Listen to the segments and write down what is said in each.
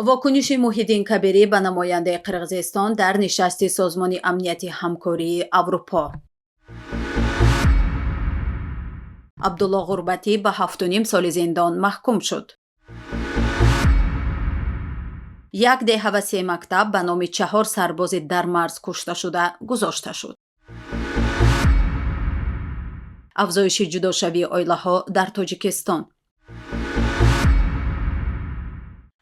Вокуниши Муҳиддин Кабирӣ ба намояндаи Қирғизистон дар нишасти Созмони амнияти ҳамкории Аврупо. Абдулло Ғурбатӣ ба 7,5 соли зиндон маҳкум шуд. Як деҳа ва се мактаб ба номи чаҳор сарбози дар марз кушташуда гузошта шуд. Афзоиши ҷудошавии оилаҳо дар Тоҷикистон.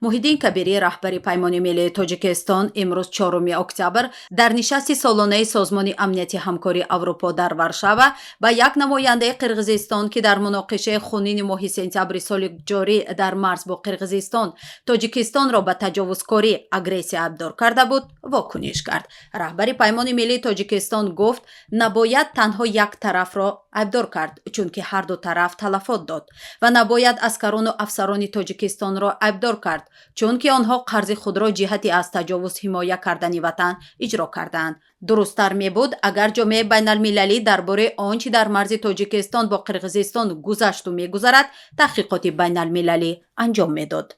Муҳиддин Кабирӣ, раҳбари Паймони миллии Тоҷикистон, имрӯз, 4 октябр, дар нишасти солонаи Созмони амнияти ҳамкории Аврупо дар Варшава ба як намояндаи Қирғизистон, ки дар муноқишаи хунини моҳи сентябри соли ҷорӣ дар марз бо Қирғизистон Тоҷикистонро ба таҷовузкорӣ, агрессия айбдор карда буд, вокуниш кард. Раҳбари Паймони миллии Тоҷикистон гуфт, набояд танҳо як тарафро айбдор кард, чунки ҳарду тараф талафот дод, ва набояд аскарону афсарони Тоҷикистонро айбдор кард, чунки онҳо қарзи худро ҷиҳати аз таҷовуз ҳимоя кардани ватан иҷро кардаанд. Дурусттар мебуд, агар ҷомеаи байналмилалӣ дар бораи он чӣ дар марзи Тоҷикистон бо Қирғизистон гузашту мегузарад, таҳқиқоти байналмилалӣ анҷом медод.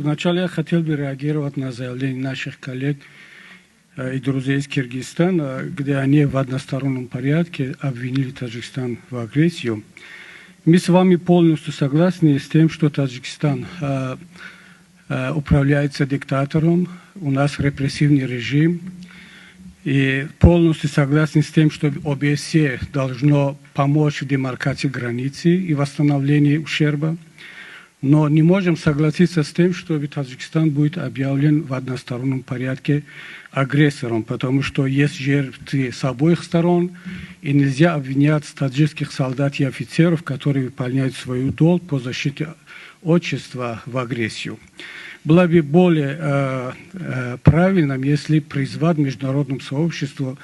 Вначале я хотел бы реагировать на заявление наших коллег и друзей из Киргизстана, где они в одностороннем порядке обвинили Таджикистан в агрессию. Мы с вами полностью согласны с тем, что Таджикистан управляется диктатором, у нас репрессивный режим, и полностью согласны с тем, что ОБСЕ должно помочь в демаркации границы и восстановлении ущерба. Но не можем согласиться с тем, что Таджикистан будет объявлен в одностороннем порядке агрессором, потому что есть жертвы с обоих сторон, и нельзя обвинять таджикских солдат и офицеров, которые выполняют свою долг по защите отчества, в агрессию. Было бы более правильным, если призвать международному сообществу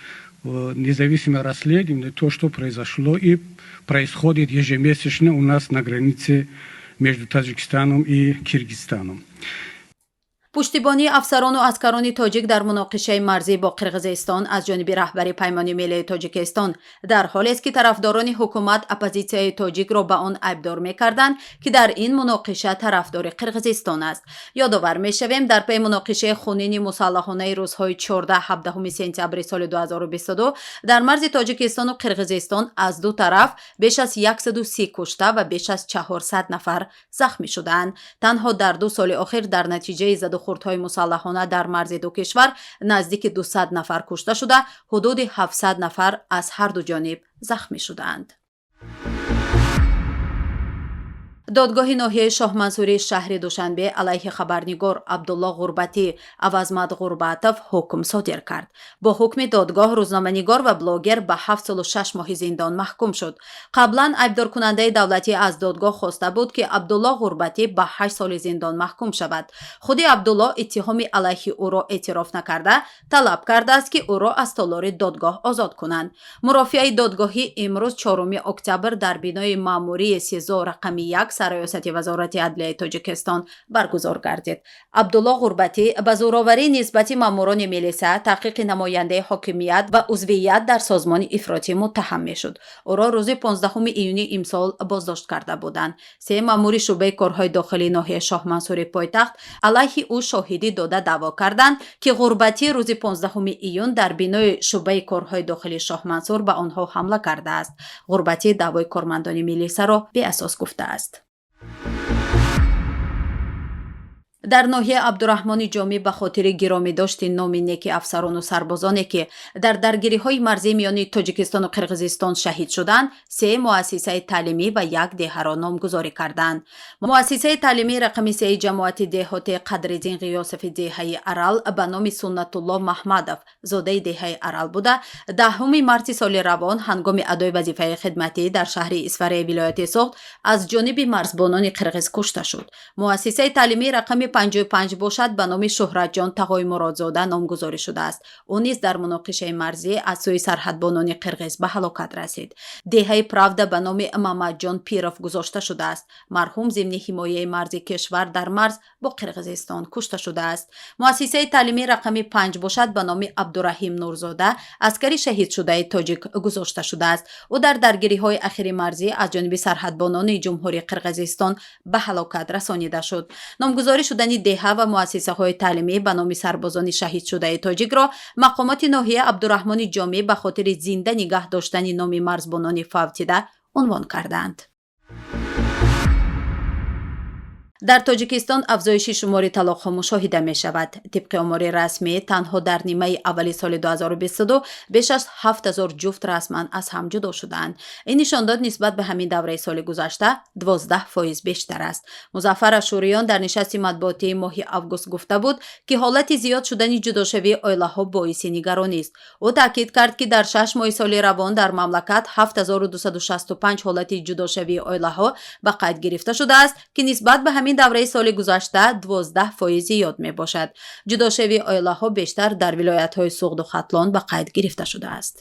независимое расследование то, что произошло и происходит ежемесячно у нас на границе между Таджикистаном и Киргизстаном. Пуштибонии афсарону аскарони тоҷик дар муноқишаи марзӣ бо Қирғизистон аз ҷониби раҳбари Паймони миллии Тоҷикистон дар ҳолест, ки тарафдорони ҳукумат оппозитсияи тоҷикро ба он айбдор мекарданд, ки дар ин муноқиша тарафдори Қирғизистон аст. Ёдовар мешавем, дар пай муноқишаи хунини мусаллаҳонаи рӯзҳои 14-17 сентябри соли 2022 дар марзи Тоҷикистону Қирғизистон аз ду тараф беш аз 130 кушта ва беш аз 400 нафар захмӣ шудаанд. Танҳо дар 2 соли охир дар натиҷаи задухӯрдҳои мусаллаҳона дар марзи ду кишвар наздики 200 нафар кушта шуда, ҳудуди 700 нафар аз ҳарду ҷониб захмӣ шудаанд. Додгоҳи ноҳияи Шоҳмансурии шаҳри Душанбе алайҳи хабарнигор Абдулло Ғурбатӣ Авазмат Ғурбатов ҳукм содир кард. Бо ҳукми додгоҳ рӯзноманигор ва блогер ба 7 солу 6 моҳи зиндон маҳкум шуд. Қаблан айбдоркунандаи давлатӣ аз додгоҳ хоста буд, ки Абдулло Ғурбатӣ ба 8 соли зиндон маҳкум шавад. Худи Абдулло иттиҳоми алайҳи ӯро эътироф накарда, талаб кардааст, ки ӯро аз толори додгоҳ озод кунанд. Мурофиаи додгоҳӣ имрӯз, 4 октябр, дар бинои маъмурии СИЗО рақами 1 сарраёсати Вазорати адлияи Тоҷикистон баргузор гардид. Абдулло Ғурбатӣ ба зӯроварӣ нисбати маъмурони милиса, таҳқиқи намояндаи ҳокимият ва узвият дар созмони ифротӣ муттаҳам мешуд. Ӯро рӯзи 15 июни имсол боздошт карда буданд. Се маъмури шӯъбаи корҳои дохилии ноҳияи Шоҳмансури пойтахт алайҳи ӯ шоҳидӣ дода, даъво карданд, ки Ғурбатӣ рӯзи 15 июн дар бинои шӯъбаи корҳои дохилии Шоҳмансур ба онҳо ҳамла кардааст. Ғурбатӣ даъвои кормандони милисаро беасос гуфтааст. Дар ноҳияи Абдураҳмони Ҷомӣ ба хотири гиромӣ дошти номи неки афсарону сарбозоне, ки дар даргириҳои марзӣ миёни Тоҷикистону Қирғизистон шаҳид шуданд, се муассисаи таълимӣ ва як деҳаро номгузорӣ карданд. Муассисаи таълимии рақами сеи ҷамоати деҳоти Қадриддин Ғиёсови деҳаи Арал ба номи Суннатулло Маҳмадов, зодаи деҳаи Арал буда, 10 марти соли равон ҳангоми адои вазифаи хидматӣ дар шаҳри Исфараи вилояти Суғд аз ҷониби марзбонони қирғиз кушта шуд. Муассисаи таълимии рақами 55 бошад, ба номи Шӯҳратҷон Тағоймуродзода номгузорӣ шудааст. Ӯ низ дар муноқишаи марзӣ аз сӯи сарҳадбонони қирғиз ба ҳалокат расид. Деҳаи Правда ба номи Мамадҷон Пиров гузошта шудааст. Марҳум зимни ҳимояи марзи кишвар дар марз бо Қирғизистон кушта шудааст. Муассисаи таълимии рақами 5 бошад, ба номи Абдураҳим Нурзода, аскари шаҳидшудаи тоҷик, гузошта шудааст. Ӯ дар даргириҳои ахири марзӣ аз ҷониби сарҳадбонони Ҷумҳурии Қирғизистон ба ҳалокат расонида шуд. Номгузорӣ шудани шудани деҳа ва муассисаҳои таълимӣ ба номи сарбозони шаҳидшудаи тоҷикро мақомоти ноҳия Абдураҳмони Ҷомӣ ба хотири зинда нигаҳ доштани номи марзбонони фавтида унвон кардаанд. Дар Тоҷикистон афзоиши шумори талоқҳо мушоҳида мешавад. Тибқи омори расмӣ, танҳо дар нимаи аввали соли 2022 беш аз 7000 ҷуфт расман аз ҳам ҷудо шудаанд. Ин нишондод нисбат ба ҳамин давраи соли гузашта 12% бештар аст. Музаффар Ашӯриён дар нишасти матбуотии моҳи август гуфта буд, ки ҳолати зиёд шудани ҷудошавии оилаҳо боиси нигаронист. Ӯ таъкид кард, ки дар 6 моҳи соли равон дар мамлакат 7265 ҳолати ҷудошавии оилаҳо ба қайд гирифта шудааст, ки нисбат ба ҳамин давраи соли гузашта 12% зиёд мебошад. Ҷудошавии оилаҳо бештар дар вилоятҳои Суғду Хатлон ба қайд гирифта шудааст.